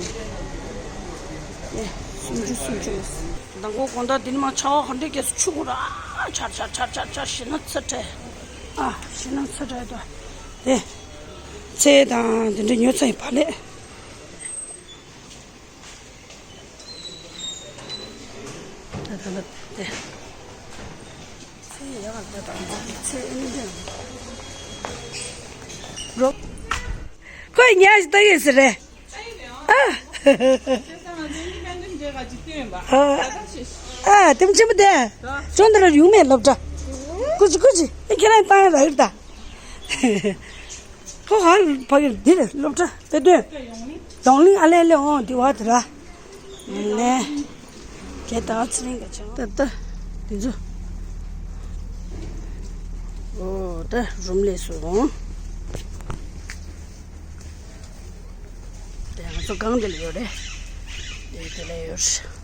ཡེ་སུམ་ཅུ་སུམ་ཅུ་ལ། མདང་དགོང་དགོང་དག་འདི་ནི་མ་ཆར་པ་ག་འདྲས་སྐྱེས་སུ་ཆུ་ཁོ་ར་ཆར་ཆར་ཆར་ཆར་ཆར་ཞེ་ན་ཚ་དྲག་ཨ་ཞེ་ན་ཚ་དྲག་ཏོ། དེ། ཚལ་དང་དེ་འདྲ་ཉོ་ཚར་ཡིན་པ་ལས། ད་ད་ད་དེ། ཚལ་ཡག་ད་ད་ཚལ་ཨེ་འདྲ། རོ། ཁོས་ཉལ་ཞིག་ལྟ་གི་ཟེར་རེད། ཨ། ཨ། དེ་མ་ཆེན་པོ་དེ། ཅོང་འདི་ལ་ཡུག་མེད་སློབ་གྲྭ། ཀུ་ཅི་ཀུ་ཅི་ཨེ་ཁྱེད་རང་བཏང་ར་ཡོད་ད། ཁོ་ཧ་ཕ་གིར་འདིར་སློབ་གྲྭ་དཔེ་སྟོན། ཡོང་ལིང་ཨ་ལེ་ལེ་འོང་དེ་བ་དེ་ར། ལེ། གེ་ད་ཚེ་རིང་ག་ཆང་། ད་ད། དེ་ཚོ། ཨོ་ད་རུམ་ལས་སུ་འོང་། དེ་ང་ཚོ་སྒང་འདི་ལ་ཡོད་རེད། དེ་དེ་ལ་ཡོད་རེད།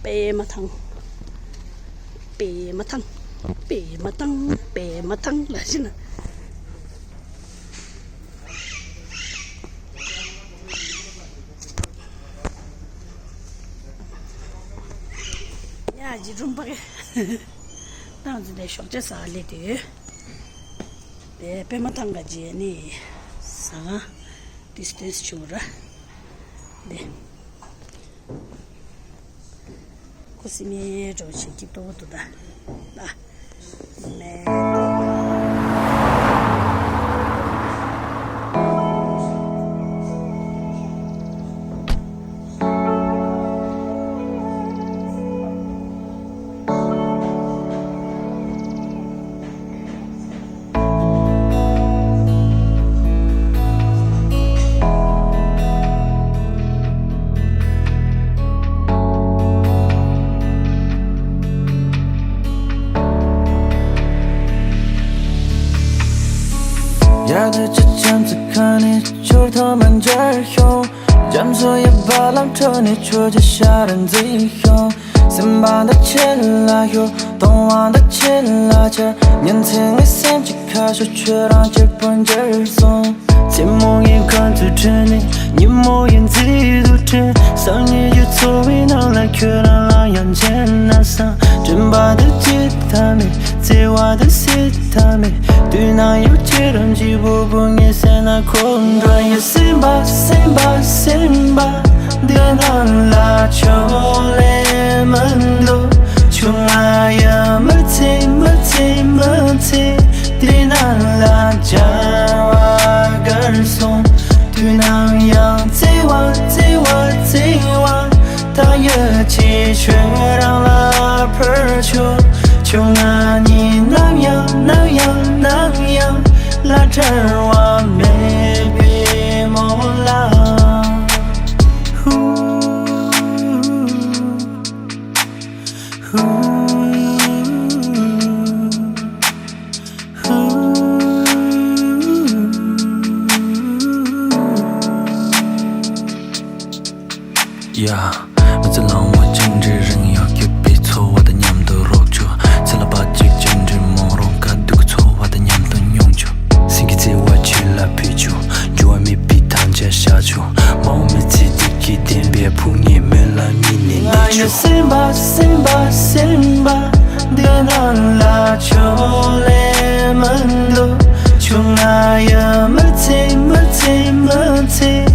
པད་མ་ཐང་། པད་མ་ཐང་། པད་མ་ཐང་། པད་མ་ཐང་ལ་ཤི་ན། ཡ་ཇི་རུམ་པ་གེ། ཏང་ཙི་དེ་ཞོགས་ཇ་ཟ་ལེ་དུས། དེ་པད་མ་ཐང་ག་ཇི་ནི་ཟ་ང་ཏིས་ཏིས་ཆུ་ར། དེ། ཁོ་སི་མེ་འགྲོ་བྱེད་ཀྱི་ཏོག་ཏོ་ད། ད། མེ་ཏོག་ཡ་དུ་ཅི་ཅམ་ཙི་ཁ་ནས་ཆོར་ཐོ་མ་འཇར་ཤོང་། རྒྱ་མཚོ་ཡི་རྦ་རླབས་ཁྲོད་ནས་ཆོས་ཀྱི་ཤ་ར་འཛིན་ཤོང་། སེམས་པ་འདི་ཆེ་ལ་ཤོར། གཏོང་བ་འདི་ཆེ་ལ་ཆར། ཉིན་མཚན་ངའི་སེམས་ཀྱི་ཁ་ཕྱོགས་ཁྱོད་རང་གཅིག་པུར་འགྱུར་སོང་། མཚན་མོ་ངའི་ཁ་ཐུག་ཁྲོད་ནས་ཉིན་མོ་ཡི་མཛེས་སྡུག་ཁྲོད། སང་ཉིན་གྱི་འཚོ་བའི་ནང་ལ་ཁྱོད་རང་ལ་ཡང་མཇལ་ན་བསམ། དྲན་པ་འདི་བརྗེད་ཐབས་མེད། བརྩེ་བ་འདི་སེལ་ཐབས་མེད། དུས་ནམ་ཡང་ཁྱེད་རང་གཅིག་པུ་པུ་ངའི་སེམས་ན་འཁོར་འགྲོ་ཡི། སེམས་པ་སེམས་པ་སེམས་པ་འདི་ནང་ལ་ཆོག་ལེ་མི་འདུག་ཆུང་ང་ཡང་མི་ཚེ་མི་ཚེ་མི་ཚེ་འདི་ནང་ལ་བྱ་བ་གར་སོང་། དུས་ནམ་ཡང་བརྩེ་བ་བརྩེ་བ་བརྩེ་བ། ད་ཡིད་ཆེས་ཁྱོད་རང་ལ་ཕུལ་ཆོག་ཆུང་ང་གཉིས་ནམ་ཡང་ནམ་ཡང་ནམ་ཡང་ལ་བྲལ་བ་མེད་པའི་སྨོན་ལམ། ཧུ། ཧུ། ཧུ། ཡ། མི་ཚེ་ལང་བ་ཅིག་འདྲའི་རིང་ཡང་སྐྱིད་པའི་འཚོ་བ་དང་མཉམ་དུ་རོགས་བྱོས། ཚེ་ལ་བ་ཅིག་ཅིག་འདྲའི་མོ་རང་དཀའ་སྡུག་གི་འཚོ་བ་དང་མཉམ་དུ་མྱོང་བྱོས། སེམས་ཀྱི་བརྩེ་བ་ཆོས་ལ་ཕུལ་བྱོས། འགྱུར་བ་མེད་པའི་དམ་བཅའ་བཞག་བྱོས། མ་འོངས་མི་ཚེ་འདི་གི་བདེན་པའི་ཕུགས་ཉེས་མེད་ལ་སྨིན་ནས་ང་ཡི་སེམས་པ་སེམས་པ་སེམས་པ་འདི་ནང་ལ་ཆོག་ལས་མི་འདུག་ཆུང་ང་ཡི་མི་ཚེ་མི་ཚེ་མི་ཚེ།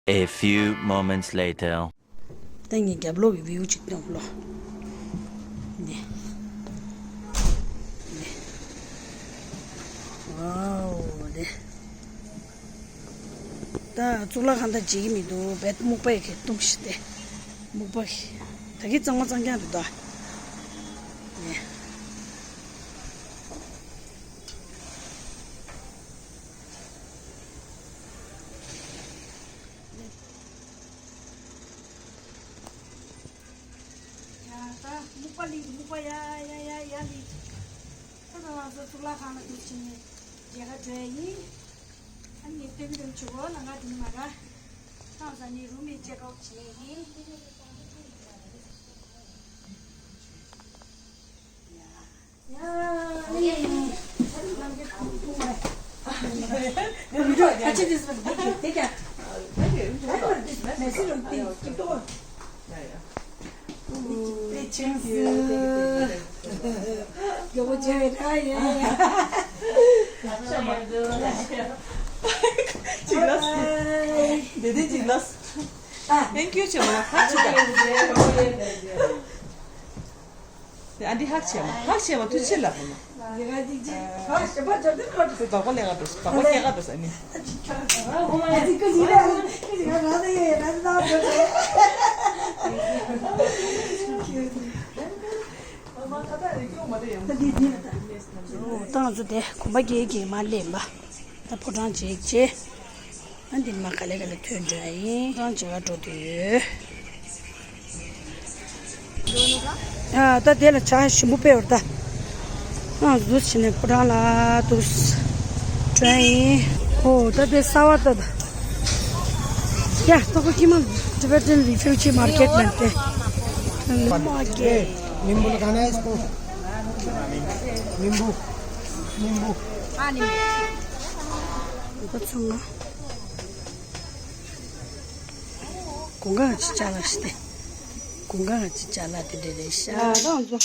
A few moments later. ད་ངས་རྒྱབ་ལོགས་ཀྱི་བིའུ་ཅིག་སྟོན་ལོ། འདི། འདི། ཝའོ་འདི། ད་གཙུག་ལག་ཁང་ད་བརྗེད་ཀྱི་མི་འདུག་བེད་སྨུག་པ་ཡི་གེ་སྟོང་ཞིག་སྟེ། སྨུག་པ་གི། ད་གི་གཙང་མ་གཙང་རྐྱང་དུ་འདུག་འདི། ཡ་ད་སྨུག་པ་ལི་སྨུག་པ་ཡ་ཡ་ཡ་ཡ་ལི། ད་ད་ང་ཚོ་གཙུག་ལག་ཁང་ལ་འདུག་ཕྱིན་ནས་མཇལ་ཁ་འགྲོ་ཡ་ཡིན། ཨ་ནི་སྟོན་གི་འདུག་ཆུ་བོ་ལ་ང་དེ་ནི་མ་ར། ཁང་ས་ནི་རུ་མི་ཅེག་ཨའུཊ་བྱེད་ཡ་ཡིན། ཡ། Thank you ཆེ་མོ། ཧ་ཅི་ད། དེ་ཨ་འདི་ཧག་ཆེ་མ་ཧག་ཆེ་མ་ཐུགས་རྗེ་ཆེ་ལབ་མ། དེ་བག་པ་ལེགས་འགྲོ་སོང་། བག་པ་ལེགས་འགྲོ་སོང་། བག་པ་སྐྱེ་འགག་འགྲོ་སོང་ཨ་ནི། ད་ང་ཚོ་དེ་གོམ་པ་རྒྱག་གི་མ་སླེབས་པ། ད་ཕོ་བྲང་མཇལ་རྗེས། ཨ་འདི་མ་ག་ལེ་ག་ལེ་ཐོན་འགྲོ་ཡ་ཡིན། ཕོ་བྲང་མཇལ་ག་འགྲོ་དུས་ཡོད། ཨ་ད་དེ་ལ་བྱ་ཞིམ་པོ་དཔེ་བར་ད། ཨ་འདུག་བྱས་ནས་ཕོ་བྲང་ལ་འདུག་འགྲོ་ཡ་ཡིན། ཨོ་ད་དེ་གསར་བ་ད་ད། ཡ་ཏོག་ཁོ་ཁྱི་མ་Tibetan Refugee Market ལ་དེ། Market. नींबू लगाना है इसको। नींबू। नींबू। ཨ་ནི། ད་ཚང་མ། གོང་ག་ཅི་ཅ་ལག་ཞིག་སྟེ། གོང་ག་ཅི་ཅ་ལག་དེ་འདྲ་རེད་ཤག་ད་ང་ཚོ་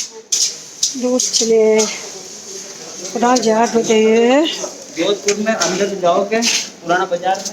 འདུག་ཕྱི་ནས་ཕོ་བྲང་མཇལ་ག་འགྲོ་བསྡད་ཡོད། जोधपुर में अंदर जाओगे पुराना बाजार में।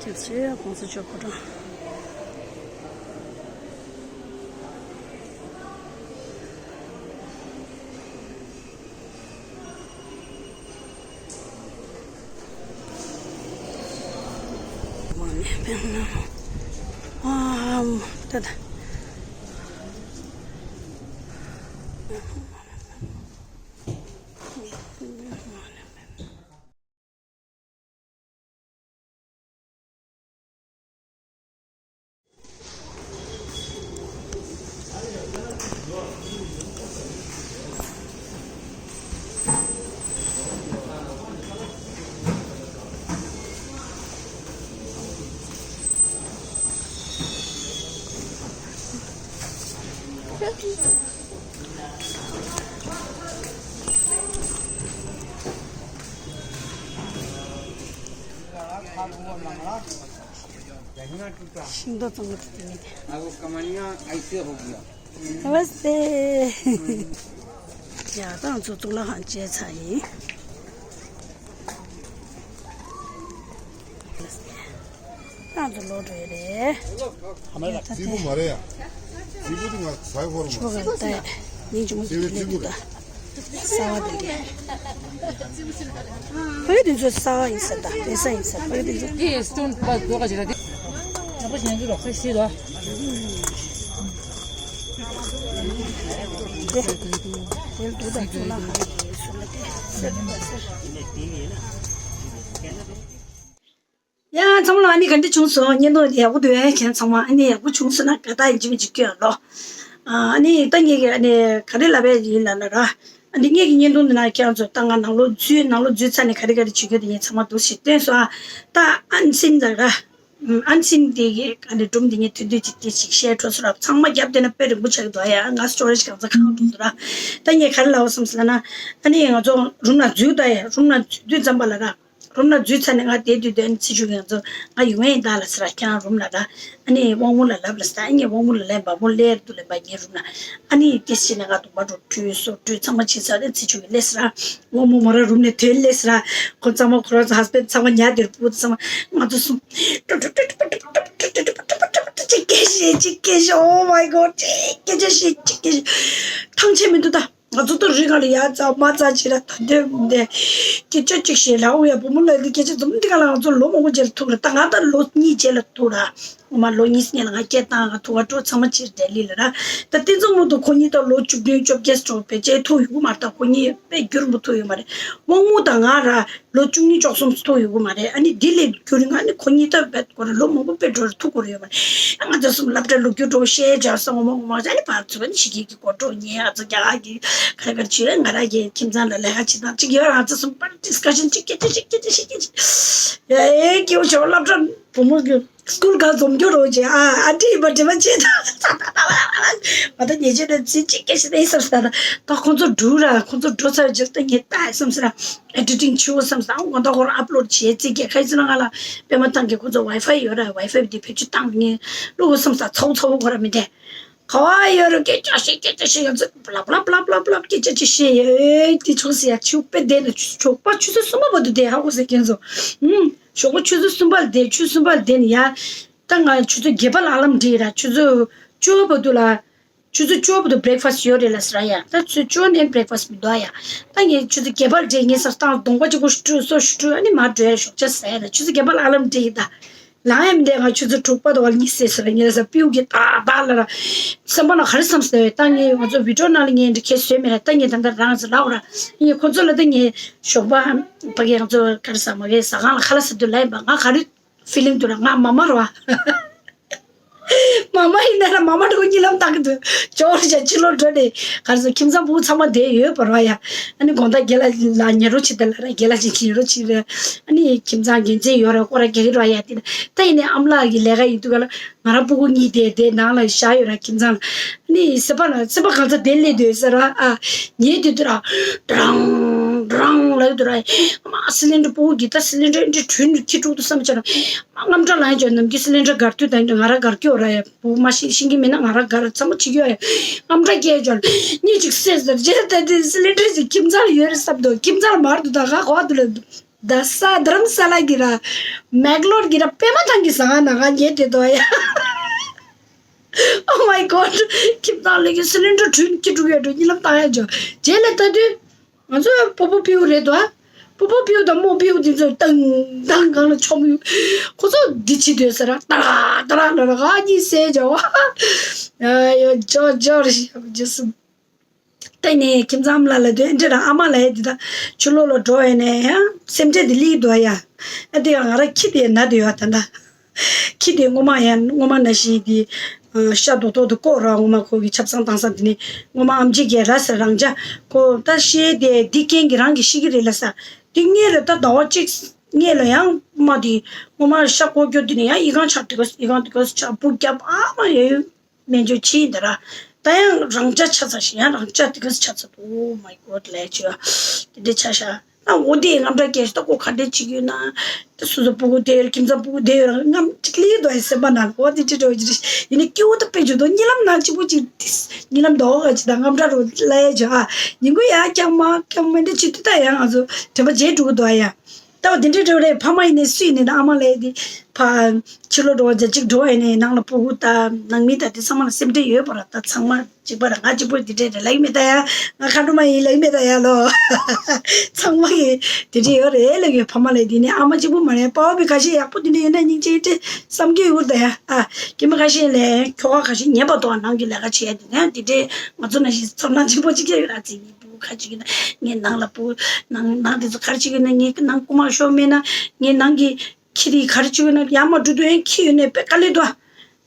ཁྱེད་ཚོས་གོང་ས་མཆོག་ཕོ་བྲང་། ཨ་ད་ད། ཤིང་ཏོག་བཙོང་གི་འདུག་མི་དེ། अब वो कमानियाँ ऐसे हो गया। नमस्ते। ཡ་ད་ང་ཚོ་གཙུག་ལག་ཁང་བཅད་ཚར་ཡིན། ད་ང་ཚོ་ལོག་འགྲོ་ཡི་རེད། ཡ་ད་རྫིག་པོ་དེ་མ་རེད་ཡ། རྫིག་པོ་དེ་ང་ཟ་ཧོར་མ། ཆུ་བ་ག་ལ་ལྟ་ཡ། ཉིན་ཆུང་ངུ་ཞིག་སླེབས་འདུག་ད། གསར་པ་དེ་གས། ཕ་གི་དེ་ཚོ་གསར་པ་ཡིན་ས། ད་དེ་ས་ཡིན་ས། ཕ་གི་དེ་ཚོ། དེ་སྟོན་པ་དོ་ག་ཞིག་ལ་དེ། ནག་པོ་ཞིག་ཡང་གི་རོགས་ཁ་ཤས་དོ། དེ་དེ་འདུག་ད་ཚུར་ལ་ཧ་གི་ཚུར་ལ་དེ་སེར་པོ་སེར། ཡ་ཚང་མ་ལ་ཨ་ནི་ག་འདྲ་བྱུང་སོང་། བརྙན་ཐུང་འདི་ཡག་པོ་འདུག་ཨེ། ཁྱེད་ཚང་མ་ཨ་ནི་ཡག་པོ་བྱུང་སོང་ན་དགའ་རྟགས་ཡིན་གཅིག་མིན་གཅིག་སྐྱོན་ལོ། ཨ་ནི་ད་ངེད་ཀྱི་ཨ་ནི་ག་རེ་ལབ་པ་ཡིན་ལབ་ན་ར། ཨ་ནི་ངེད་ཀྱི་བརྙན་ཐུང་འདི་ན་ཁྱེད་རང་ཚོ་ད་ང་ནང་ལོགས་འཛུལ་ནང་ལོགས་འཛུལ་ཚར་ནས་ག་རེ་ག་རེ་བྱེད་རྒྱུ་དེ་ངས་ཚང་མ་འདུག་ཞིག་སྟོན་སོང་ཨ། ད་ཨན་སིན་ལ་ར། ཨན་སིན་དེ་གི་ཨ་ནི་སྒྲུང་འདི་ངས་ཐུང་ཐུང་ཅིག་དེ་ཅིག་བཤད་འཕྲོ་སོང་ར། ཚང་མ་རྒྱབ་བསྡད་ན་དཔེ་རིང་པོ་ཆགས་ཀྱི་འདུག་ཨ། ཡ་ང་སི་ཊོ་རེ་ཇི་གང་ཚ་གང་འགྲོ་འདུག་ར། ད་ངས་ག་རེ་ལབ་བསམ་སོང་ལབ་ན། ཨ་ནི་ང་ཚོ་རུམ་ལ་འཛུལ་ད་ཡ། རུམ་ལ་འཛུལ་དུས་ཙམ་པ་ལ་ར། རུམ་ལ་འཛུལ་ཚར་ནས་ང་བསྡད་དུས་དོན་ཚེ་ཆུ་ང་ཚོ་ང་ཡོང་ཡིན་ད་ལ་ཟེར་ར། ཁྱེད་རང་རུམ་ལ་ར། ཨ་ནི་དབང་མོ་ལ་ལབ་ལ་ཟེར། ཨ་ནི་དབང་མོ་ལ་ལན་འབའ་མོ་སླེབས་འདུག་ལན་འབའ་ངའི་རུམ་ལ། ཨ་ནི་དེ་ཕྱིན་ནས་ང་དུ་མ་འགྲོ་བྲོས་སོ་བྲོས་ཚང་མ་བྱས་ཚར་ནས་ཚེ་ཆུ་གི་སླེབས་ཟེར་ར། དབང་མོ་མོ་ར་རུམ་ནས་ཐོན་སླེབས་ཟེར་ར། ཁོ་ཚང་མ་ཁོ་རང་ཚོ་ཧ་སི་བེན་ཌི་ཚང་མ་ཉལ་དེར་སྤུ་ཚང་མ་ང་ཚོ་གསུམ་ཅིག་སྐད་ཤེས་ཅིག་སྐད་ཤེས། Oh my God ཅིག་སྐད་ཆ་བཤད་ཅིག་སྐད་ཤེས། ཐང་ཆད་མི་འདུག་ད། ང་ཚོ་ད་རི་སྒང་ལ་ཡར་འཛེགས་མར་འཛེགས་བྱས་ར། ད་དེ་དེ་སྐད་ཆ་ཅིག་བཤད་ལ། འོ་ཡ་བུ་མོ་ལ་ལི་སྐད་ཆ་འཛོམས་འདི་ག་ལ་ང་ཚོ་ལོ་མང་པོ་རྗེས་ལ་ཐུག་ར། ད་ང་ད་ལོ་གཉིས་རྗེས་ལ་ཐུག་ར། ངོ་མ་ལོ་གཉིས་སྔོན་ལ་ང་སྐད་བཏང་ང་ཐུག་ག་འགྲོ་ཚང་མ་ཕྱིར་ལྡི་ལི་ལ་ར། ད་དེ་ཚོ་མོ་དུ་ཁོ་གཉིས་ད་ལོ་བཅུ་བདུན་བཅོ་བརྒྱད་འགྲོ་བས་ཅེ་ཐུག་ཡོད་གི་མ་རེད། ད་ཁོ་གཉིས་དཔེ་རྒྱུན་རིང་པོ་ཐུག་ཡོད་མ་རེད། དབང་མོ་དང་ང་ར་ལོ་བཅུ་གཉིས་བཅུ་གསུམ་ཐུག་ཡོད་གི་མ་རེད། ཨ་ནི་དེ་ལས་རྒྱུན་རིང་ང་ནི་ཁོ་གཉིས་ད་བེད་སྐོར་ལོ་མང་པོ་དཔེ་འགྲོ་ར་ཐུག་གི་ཡོད་མ་རེད། ང་ཚོ་གསུམ་སློབ་གྲྭ་ལོ་རྒྱུས་འགྲོ་བཤད་རྒྱག་ས་ངོ་མ་ངོ་མ་ཟ་ནི་བར་ཚུགས་ནི་ཞིག་གི་གོ་འགྲོ་ཉེ་ཨ་ཚོ་རྒྱ་གི་ཁ་ཁར་ཆུ་ང་ར་གི་ཁྱིམ་ཚང་ལ་ལས་ཀ་བྱེད་སྟངས་གཅིག་ཡོད། ང་ཚོ་གསུམ་པར་ཌི་སི་ཀ་ཤན་གཅིག་སྐད་ཆ་གཅིག་སྐད་ཆ་གཅིག་སྐད་ཆ་ཡ་ཨེ་སྐྱེ་བོ་ཆེ་བ་སློབ་གྲྭ་བུ་མོ་གི་སྐུལ་ག་འཛོམས་རྒྱུ་རོགས་བྱེད་ཨ། ཨ་འདྲི་ཡིན་པ་འདྲི་མ་བྱེད་ད། ང་ད་ཉེ་ཆེ་ནས་ཚིག་གཅིག་སྐད་ཆ་དེ་བསམ་སོང་ད། ད་ཁོང་ཚོ་འགྲུལ་ར། ཁོང་ཚོ་འགྲོ་ཚར་རྗེས་ད་ངས་ལྟ་བསམ་སོང་ར། ཨེ་ཌི་ཊིང་བྱེད་དགོས་བསམ་སོང་། དགོང་དག་ཁོ་རང་ཨབ་ལོཌ་བྱེད་རྩིས་རྒྱག་ཁ་ཡིན་ཟེར་ན་ང་ལ་པད་མ་ཐང་གི་ཁོ་ཚོ་ཝའི་ཕའི་ཡོད་ར། ཝའི་ཕའི་དེ་བེད་སྤྱོད་བཏང་ངས་བླུག་དགོས་བསམ་སོང་། ཚ་བོ་ཚ་བོ་ཁོ་ར་མི་དེ་ག་བ་ཡོད་ར། སྐད་ཆ་བཤད་སྐད་ཆ་བཤད། ང་ཚོ་བླ་བླ་བླ་བླ་བླ་སྐད་ཆ་ཅིག་བཤད་ཡོད་དེ་བྱུང་ཟེར་ཡ། ཆུ་དཔེ་བསྡད་ནས་ཞོགས་པ་ཆུ་ཚོད་གསུམ་པ་བར་དུ་བསྡད་ཧ་གོ་ཟེར་ཁྱེད་ཚོ། ཨུམ། ཞོགས་པ་ཆུ་ཚོད་གསུམ་པ་ལ་བསྡད། ཆུ་ཚོད་གསུམ་པ་ལ་བསྡད་ནས་ཡ། ད་ང་ཆུ་ཚོད་བརྒྱད་པ་ལ་ཨ་ལམ་སྒྲིག་ར། ཆུ་ཚོད་བཅུ་པ་བར་དུ་ལ། ཆུ་ཚོད་བཅུ་པ་བར་དུ་བྷི་རེག་ཕ་སི་ཊི་ཡོད་རེད་ལ་ཟེར་ཡ། ད་ཆུ་ཚོད་བཅུ་པ་ནས་བྷི་རེག་ཕ་སི་ཊི་མི་འདུག་ཡ། ད་ངས་ཆུ་ཚོད་བརྒྱད་པ་ལ་སྒྲིག་ངས་ས་སྟངས་གདོང་པ་གཅིག་པོ་བཀྲུས་སོ་ཞུ་བཀྲུས། ཨ་ནི་མར་འགྲོ་ཡ་ཞོགས་ཇ་ཟ་ཡ་ལ། ཆུ་ཚོད་བརྒྱད་པ་ལ་ཨ་ལམ་སྒྲིག་ཡིན་ད། ལངས་ཡ་མི་འདུག་ང་ཆུ་ཚོད་དྲུག་པ་དང་ཉི་ཤུ་ཟེར་ལ་ངས་ལ་ས་པིའུ་གི་ཏག་ཏག་ལ་ར། སེམས་པ་ན་ག་རེ་བསམ་སོང་ད། ངས་ང་ཚོ་བི་ཌི་ཡོ་ནང་ལ་ངས་འདི་ཁྱེད་བཟོས་མེད་ར། ད་ངས་ད་ལྟ་རང་ཚོ་ལབ་ར། ངས་ཁོ་ཚོ་ལ་ད་ངས་ཞོགས་པ་ཕ་གི་ང་ཚོ་ག་རེ་ཟ་མ་གི་ཟ་ཁང་ལ་ཁ་ལག་ཟ་དུས་ལབ་ཡིན་པ། ང་ག་རེ་ཕི་ལིང་འདུག་ར། ང་མ་མ་རེད་བ། མ་མ་ཡིན་ན་ར་མ་མ་འགྲོ་གི་གཉིད་ལམ་བཏང་གི་འདུག་ཇོ་རི་ཅག་ཕྱི་ལོགས་འགྲོ་ནས་ག་རེ་ཟེར། ཁྱིམ་ཚང་ཕྲུ་གུ་ཚང་མ་བསྡད་ཡོད་པ་རེད་བ་ཡ། ཨ་ནི་དགོང་དག་རྒན་ལགས་ལ་ཉལ་རོགས་བྱེད་དེ་ལ་ར། རྒན་ལགས་ཅིག་ཉལ་རོགས་བྱེད་ར། ཨ་ནི་ཁྱིམ་ཚང་འགན་འཛིན་ཡོད་ར། སྐོར་ར་རྒྱག་གི་རེད་བ་ཡ། དེ་ལ་ད་ཡིན་ནའི་ཨ་མ་ལགས་ཀྱི་ལས་ཀ་ཡིན་དུས་ག་ལ་ང་རང་ཕྲུ་གུ་གཉིས་དེ་དེ་ནང་ལ་བཞག་ཡོད་ར། ཁྱིམ་ཚང་ལ། ཨ་ནི་སེམས་པ་ལ་སེམས་པ་གང་ཚ་དེ་སླེབས་འདུག་ཟེར་ར། ཨ་ཉལ་དུས་དུས་ར། ཌང་ཌང་ལབ་དུས་ར། ཨ་མ་སི་ལིན་ཌར་ཕྲུ་གུ་གི་ད་སི་ལིན་ཌར་འདི་དྲུད་ནས་ཁྱི་དཀྲུག་འདུག་བསམ་བྱས་ར། དངངས་སྐྲག་ལངས་ཀྱང་ནམ་རྒྱུན་སི་ལིན་ཌར་སྒར་དུས་དང་ང་རང་སྒར་གྱི་ཡོད་ར་ཡ། བུ་མ་ཤི་ཤི་གི་མིན་ན་ང་རང་སྒར་ཚང་མ་བྱེད་ཀྱི་ཡོད་ར་ཡ། དངངས་སྐྲག་སྐྱེས་ཀྱང་གཉིད་ཅིག་སད་ཟེར་རྗེས་ད་དེ་སི་ལིན་ཌར་ཞིག་ཁྱིམ་ཚང་ལ་ཡོད་རེད་བསམ་འདུག་ཁྱིམ་ཚང་ལ་མར་འདུག་ད་ག་གོ་འདུག་ལ་འདུག་ད་ས་དྷ་རམ་ས་ལ་གི་ར། མེག་ལོར་གི་ར། པད་མ་ཐང་གི་ཟ་ཁང་ནང་ང་ཉལ་བསྡད་འདུག་ཡ། Oh my God ཁྱིམ་ཚང་ལ་གི་སི་ལིན་ཌར་དྲུད་ནས་ཁྱི་དཀྲུག་ཡོད་འགྲོ། གཉིད་ལམ་བཏང་ཡ་འཇོག་རྗེས་ལ་ལྟ་དུས། ང་ཚོ་པོ་པོ་པིའུ་རེད་དོ། པོ་པོ་པིའུ་དང་རྨོ་པིའུ་དེ་ཚོ་ཏང་ཏང་སྒང་ལ་མཆོང་ཡོང་། ཁོ་ཚོ་འདི་བྱེད་དུས་ཟེར་ར། ཏ་ར་ཏ་ར་ལ་ར་ང་གཉིད་སད་བྱ་བ། ཨ་ཡོ་ཇོ་ཇོ་རེ་ཞིག་ཡག་རྒྱུ་སུ། ད་ནི་ཁྱིམ་ཚང་ལ་ལ་དོན་འདྲ་ར། ཨ་མ་ལ་ཡ་འདི་ད་ཕྱི་ལོགས་ལ་འགྲོ་ཡ་ནས་ཡང་སེམས་ཁྲལ་འདི་ལིག་འདུག་ཡ། ཨ་དེ་ཡང་ང་ར་ཁྱི་དེ་ན་དེ་ཡོད་ད་ད། ཁྱི་དེ་སྔོན་མ་ཡང་སྔོན་མ་ནང་བཞིན་དེ་ཤ་རྡོག་ཐོག་ཏུ་བཀོག་ར། སྔོན་མ་ཁོ་གི་ཆབ་གསང་བཏང་ས་དེ་ནི་སྔོན་མ་ཨམ་ཆི་གས་ར་ཟེར་རང་ཅག་ཁོ་ད་ཤེས་དེ་འདི་རྐྱེན་གྱིས་རང་གིས་ཤི་གི་རེད་ལ་ས། དེ་སྔོན་ལ་ད་ཟླ་བ་གཅིག་སྔོན་ལ་ཡང་མ་དེ་སྔོན་མ་ཤ་བཀོག་རྒྱུ་དེ་ནི་ཡང་ཨི་ཁང་ཆགས་དེ་ག་ཨི་ཁང་དེ་ག་ཆགས་སྤུ་རྒྱབ་ཨ་མ་ཡོད་སྨན་བཅོས་བྱས་ཡིན་ད་ར། ད་ཡང་རང་ཅག་ཆགས་ཚར་ཞིང་ཡང་རང་ཅག་དེ་ག་ཆགས་ཚར། Oh my God ལས་བྱོས་དེ་འདྲ་ཆགས་ཤག་ད་འོ་དེ་རྔམ་སྐྲག་སྐྱེས་ཤག་ད་ཁོ་ག་འདྲས་བྱེད་ཀྱི་ཡོད་ན། ད་སོ་སོ་སྤུ་གུ་དེ་ཡོད་རེད། ཁྱིམ་ཚང་སྤུ་གུ་དེ་ཡོད་རེད། རྔམ་ཅིག་སླེབས་ཀྱི་འདུག་ཨ། སེམས་པ་ནང་ལ་འོ་དེ་འདྲས་འདྲ་བོ་ཅིག་རེད། ཡིན་ནའི་སྐྱིད་པོ་ད་དཔེ་ཅིག་འདུག་གཉིད་ལམ་ནང་གཅིག་པོ་ཅིག་ཏིས། གཉིད་ལམ་ལྡོག་ག་ཅིག་དང་རྔམ་སྐྲག་རུ་སླེབས་ཡ་ཅིག་ཨ། ཉིན་གུང་ཡར་འཁྱམ་མར་འཁྱམ་མར་འདི་བྱེད་དུས་ད་ཡང་ང་ཚོ་དྲན་པ་བརྗེད་འགྲོ་གི་འདུག་ཨ། ཡ། ད་འོ་དེ་འདྲས་འདྲ་བོ་རེད། ཕ་མ་ཡིན་ནའི་སུ་ཡིན་ནའི་ད་ཨ་མ་ལབ་ཡ་དེ་ཕར་ཕྱི་ལོགས་འགྲོ་བ་ཅིག་འགྲོ་བ་ཡིན་ནའི་ནང་ལ་སྤུ་གུ་དང་ནང་མི་དང་དེ་ཚང་མ་ལ་སེམས་ཁྲལ་ཡོད་པ་རེད། ད་ཚང་མ་གཅིག་པ་རེད། ང་གཅིག་པོ་དེ་འདྲས་རེད་ལབ་ཀྱི་མེད་ད་ཡ། ང་མཁའ་འགྲོ་མ་ཡིན་ལབ་ཀྱི་མེད་ད་ཡ་ལོ། ཚང་མ་གིས་དེ་འདྲས་ཡོད་རེད་ལབ་ཡོད། ཕ་མ་ལབ་དེ་ནི་ཨ་མ་གཅིག་པོ་མ་རེད། ཕ་བུ་ཁ་ཤས་ཡག་པོ་དེ་འདྲས་ཡོད་ན་སྙིང་རྗེ་སྐྱེ་བསམ་གྱི་ཡོད་ད་ཡ། ཨ། ཁྱིམ་ཁ་ཤས་ལ་ཁྱོ་ག་ཁ་ཤས་ཉན་པ་དང་ནང་གི་ལས་ཀ་བྱེད་ཡ་དེ་ནས་དེ་འདྲས་ང་ཚོ་ནང་བཞིན་ཚོར་སྣང་ཆེན་པོ་གཅིག་ཀྱང་ཡོད་ར། ཚེ་ངའི་སྤུ་གུ་ག་རེ་བྱེད་ཀྱི་ན། ངའི་ནང་ལ་སྤུ་གུ་ནང་ནང་དེ་ཚོ་ག་རེ་བྱེད་ཀྱི་ན། ངའི་ནང་རྐུ་མ་ཤོར་མེད་ན། ངའི་ནང་གི་ཁྱི་དེ་ག་རེ་བྱེད་ཀྱི་ན། ཡར་མར་འགྲོ་དུས་ཡང་ཁྱི་ཡོད་ནའི་དཔེ་དཀའ་ལས་འདུག་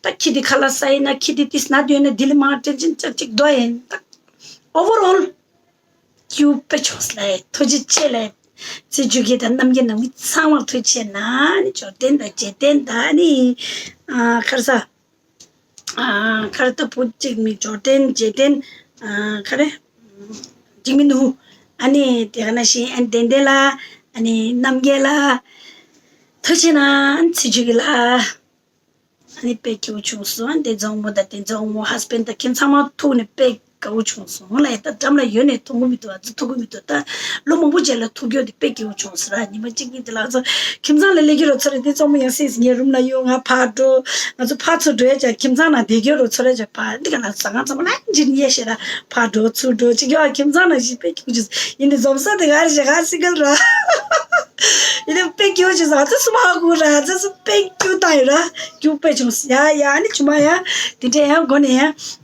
ད་ཁྱི་དེ་ཁ་ལག་ཟ་ཡིན་ན། ཁྱི་དེ་ཏིས་ན་དུས་ཡིན་ན། དེ་ལས་མར་དྲན་ཅིག་ཅིག་ཅིག་འདུག་ཡིན་ད། ཨོ་ཝར་ཨོལ་སྐྱིད་པོ་དཔེ་བྱུང་སོང་ལགས། ཐུགས་རྗེ་ཆེ་ལགས། ཚེ་མཇུག་གི་དང་རྣམ་རྒྱལ་ནང་མི་ཚང་མར་ཐུགས་རྗེ་ཆེ་གནང་། ནི་འབྱོར་ལྡན་དང་རྗེས་ལྡན་དང་ནི། ཨ། ག་རེ་ཟ། ཨ། ག་རེ་ད་བུ་གཅིག་མི་འབྱོར་ལྡན་རྗེས་ལྡན། ཨ། ག་རེ། འཇིགས་མེད་ནུ། ཨ་ནི་དེ་ག་ནང་བཞིན་ཨ་ནི་ལྡན་ལྡན་ལགས། ཨ་ནི་རྣམ་རྒྱལ་ལགས། ཐུགས་རྗེ་ཆེ་གནང་། ཚེ་མཇུག་གི་ལགས། ཨ་ནི་དཔེ་སྐྱིད་པོ་བྱུང་སོང་། བསྟན་འཛིན་དབང་མོ་དང་བསྟན་འཛིན་དབང་མོ་ཧ་སི་བེན་ཌི་དང་ཁྱིམ་ཚང་མ་ཐུག་ནས་དཔེ་དགའ་བོ་བྱུང་སོང་ལགས། ད་འགྲམ་ལ་ཡོད་ནས་མཐོང་གི་མི་འདུག་ཨ་ཙི་ཐུག་གི་མི་འདུག་ད་ལོ་མང་པོ་རྗེས་ལ་ཐུག་རྒྱུ་དེ་དཔེ་སྐྱིད་པོ་བྱུང་སོང་ར། ཉི་མ་གཅིག་གཉིས་དེ་ལ་ཨ་ཙི་ཁྱིམ་ཚང་ལ་སླེབས་ཀྱི་རོ་ཚོར་རེད། དེ་གཙང་མ་ཡང་སྲིད་ངའི་རུམ་ལ་ཡོད། ང་ཕར་འགྲོ། ང་ཚོ་ཕར་ཚུར་འགྲོ་ཡ་ཅག་ཁྱིམ་ཚང་ནང་བསྡད་ཀྱི་རོ་ཚོར་ཡ་ཅག་ཕར་འདི་ག་ལ་ཟ་ཁང་ཚང་མ་ལ་འཇིར་ཉེ་ཤེ་ར། ཕར་འགྲོ་ཚུར་འགྲོ་ཅིག་ཡོད། ཁྱིམ་ཚང་ནང་བཞིན་དཔེ་སྐྱིད་པོ་བྱུང་སོང་། ཡིན་དེ་འཛོམས་ས་དེ་ག་རེ་ཞིག་ག་སི་གལ་ར། ཡིན་ནའི་དཔེ་སྐྱིད་པོ་བྱུང་སོང་། ཨ་ཙི་སུ་མ་ཧ་གོ་ར། ཨ་ཙི་སུ་དཔེ་སྐྱིད་བཏང་ཡོད་ར། སྐྱིད་པོ་དཔེ་བྱུང་སོང་། ཡ་ཡ་ཨ་ནི་ཆུང་མ་ཡ། དེ་འདྲས་ཡང་སྒོ་ནས་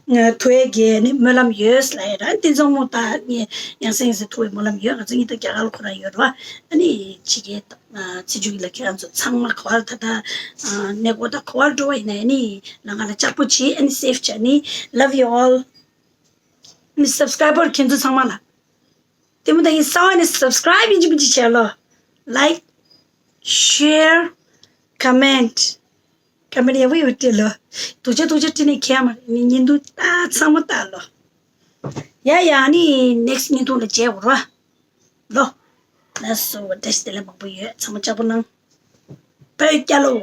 ཡང་ཐུག་ཡས་ཀྱི་ནི་སྨོན་ལམ་ཡོད་ལབ་ཡ་ར། བསྟན་འཛིན་དབང་མོ་དང་ངས་ཡང་སེ་ཡང་སེ་ཐུག་པའི་སྨོན་ལམ་ཡོད། ང་ཚོ་གཉིས་ད་རྒྱ་གར་ལ་ཁོ་རང་ཡོད་ར་བ། ཨ་ནི་ཕྱི་རྒྱལ་ཨ་ཚེ་མཇུག་གི་ལ་ཁྱེད་རང་ཚོ་ཚང་མ་ག་བར་ད་ལྟ་ཨ་གནས་སྐོར་དང་ག་བར་འགྲོ་བ་ཡིན་ན་ཨ་ནི་ལམ་ཁ་ལ་ལྕགས་པོ་བྱེད། ཨ་ནི་སེབ་བྱས། ཨ་ནི་love you all། ཨ་ནི་སབ་སི་ཀ་རའི་བར་ཁྱེད་ཚོ་ཚང་མ་ལ། དེ་མོ་ད་ཡིན་ས་བ་ནི་སབ་སི་ཀ་རའིབ་ཡིན་གཅིག་མིན་གཅིག་བྱས་ལོ། ལའིཀ། ཤེར། ཀོ་མེན་ཊི། ཀོ་མེན་ཊི་ཡག་པོ་ཡག་པོ་སྤྲད་ལོ། སྡུག་ཅག་སྡུག་ཅག་སྤྲད་ནས་ཁྱད་མ་རེད། ནི་བརྙན་ཐུང་ལྟ་ཚང་མ་ལྟ་ལོ། ཡ་ཡ་ནི་ནེག་སི་ཊི་བརྙན་ཐུང་ལ་མཇལ་འོ་ར། ལོ། ལགས་སོ། བཀྲ་ཤིས་བདེ་ལེགས་མང་པོ་ཡོད། ཚང་མ་ལྕགས་པོ་གནང་། བོད་རྒྱལ་ལོ།